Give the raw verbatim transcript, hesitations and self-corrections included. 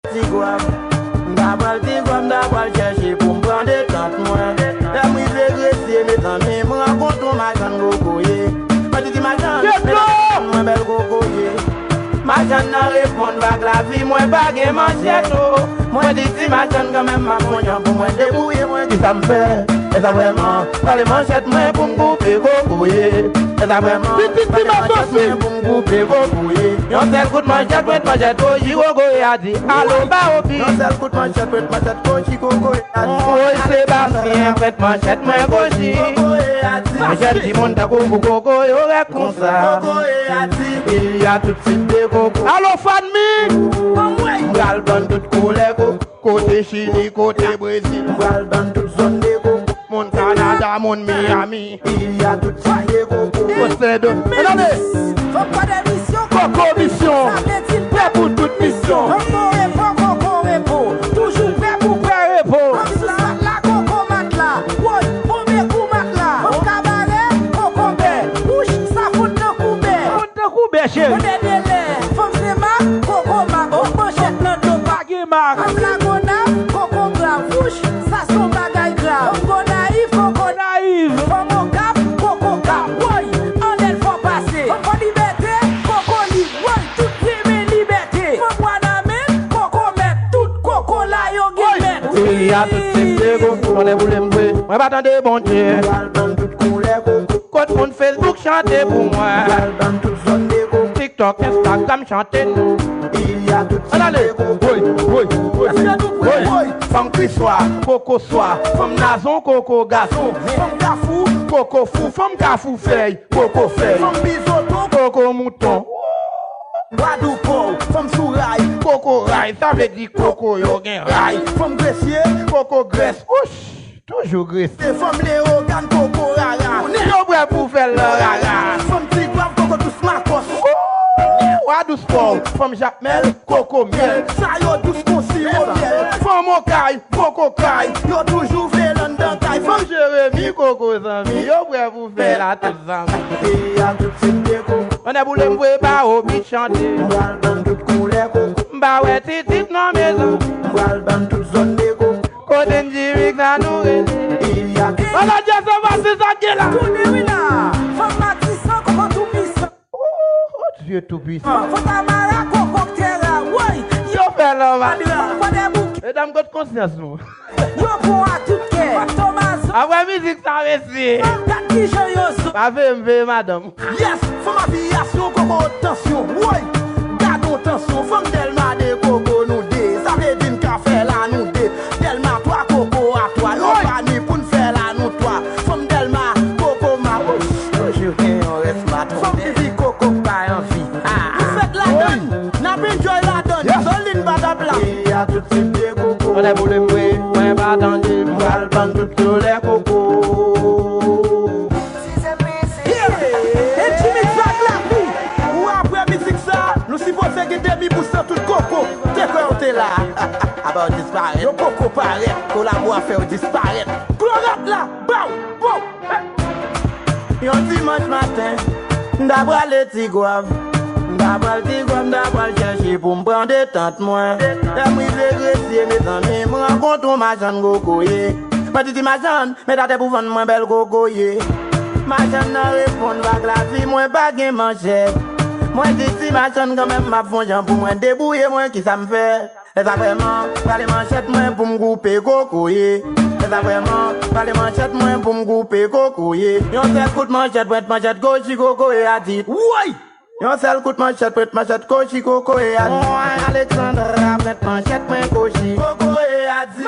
Ti gwa, m ta pral Ti gwa, m ta pral chèche pou m pran detant mwen. Lè m rive Gresye, mezanmi, m rankontre yon machann kokoye. Mwen di ti machann, mezanmi, mwen bèl kokoye. Machann nan reponn, vag lavi, mwen pa gen manchèt, o. Mwen di ti machann, kanmenm, m ap fè yon jan pou mwen debouye mwen, kisa m fè? E sa vrèman, pale manchèt mwen pou m koupe kokoye. E sa vrèman, pale manchèt mwen pou m koupe kokoye. Yon sèl kout manchèt, mwen manchèt, o, jiro kokoye a di, alo, ba opi. Yon sèl kout manchèt, mwen manchèt, o, jiro kokoye a di. Woy, Sebastyen, prèt manchèt mwen, kochi. Manchèt timoun tankou pou koko, yo rèk konsa. Il y a tout type de coco. Alo, Fanmi! M pral bann tout koulè koko. Kote Chili, kote Brezil. M pral bann tout zòn de koko. Moun Kanada, moun Miami. Il y a tout type de coco. Kòsèdo. Ann ale! Fòk pa de misyon. Koko misyon. Sa vle di l prè pou tout misyon. Koko repo, koko repo. Toujou prè pou prè repo. Kòm sou sòt la, koko matla. Woy, bonbe kou matla. Kòm kabarè, koko bè. Wouch, sa fount nan koubè. Fount nan koubè, cheri. Yon dènye lè. Fanm se mak, koko mak. Yon manchèt nan do pa gen mak. Fanm Lagonav, koko grav. Wouch, sa se yon bagay grav. Fanm Gonayiv, koko nayiv. Fanm Okap, koko kap. Woy, anlè l fò pase. Fanm Fò Libète, koko lib. Woy, tout renmen libète. Fanm Wanament, koko mèt. Tout koko la yo gen mèt. Il y a tout type de koko. Mwen lè boule m vre. Mwen pa tande Bondye. Pral bann tout koulè koko. Kot moun Facebook chante pou mwen. Pral bann tout zòn de koko. TikTok, Instagram chante nou. Il y a tout type de koko. Ann ale. Woy, woy, woy. Èske nou prè? Woy. Fanm Kriswa, koko swa. Fanm Nazon, koko gason. Fanm Kafou, koko fou. Fanm Kafou fèy, koko fèy. Fanm Bizoto, koko mouton. Gwadoupo, fanm sou ray, koko ray. Sa vle di koko yo gen ray. Fanm Gresye, koko grès. Wouch! Toujou grese. Fanm Leyogàn, koko rara. Yo prè pou fè l nan rara. Fanm Ti Gwav, koko dous makòs. Wou! Wa dous pòw. Fanm Jakmèl, koko myèl. Sa yo dous kon siwo myèl. Fanm Okay, koko kay. Yo toujou vle l anndan kay. Fanm Jeremi, koko zanmi. Yo prè pou fè l a tout zanmi. Peyi a tout tip de koko. Ann ale boule m vre ba obi chante. M pral bann tout koulè koko. M pa wè Titit nan mezon. M pral bann tout zòn de koko. Kote n di Rick la nou rele. Ala Jazz Oasis sa k gen la. Tounen wi la. Fanm Matisan, koko tou pwisan. Oh, oh, Dieu tout puissant. Fanm Tamara, koko k tera. Woy. Yo fè lòv a. Madra, fò de bouke. Medam, kot konsyans nou? Yo bon a tout kè. Fanm Tomazo. Apre mizik sa, mesye. Gad kijan yo zo. Pa veye m veye madanm. Yes, fanm aviyasyon, koko tansyon. Woy, gadon tansyon. Fanm Dèlma de koko nou de. Sa vle di n ka fè la nou de. Dèlma twa, koko a twa. Yo pa ni pou n fè la nou twa. Fanm Dèlma, koko ma. Wouch, toujou gen yon rès matwon. Fanm Vivi, koko k pa anvi. Ah. Nou fèt ladann, n ap enjoy ladann. Yes. Zòlin pa t ap la. Peyi a tout tip de koko. Ann ale boule m vre, mwen pa tande. M pral bann tout koulè koko. Yeah! E Jimmy Vag la wi. Ou apre mizik sa, nou sipoze gen demi pou san tout koko. Te kwè w te la. Apa w disparèt? Yo poko parèt. Kolabo a fè w disparèt. Klorat la, baw, baw. Yon dimanch maten, m ta prale Ti Gwav. M ta pral Ti Gwav, m ta pral chèche pou m pran detant mwen. Lè m rive Gresye, mezanmi, m rankontre yon machann kokoye. Mwen di ti machann, met atè pou vann mwen bèl kokoye. Machann nan reponn, vag lavi, mwen pa gen manchèt. Mwen di ti machann, kanmenm, m ap fè yon jan pou mwen debouye mwen, kisa m fè? Lè sa vrèman, pale manchèt mwen pou m koupe kokoye. Lè sa vrèman, pale manchèt mwen pou m koupe kokoye. Yon sèl kout manchèt, pwent manchèt, kochi kokoye a di. Woy! Yon sèl kout manchèt, pwent manchèt, kochi kokoye a di. Woy, Alexandra, pwent manchèt mwen, kochi kokoye a di.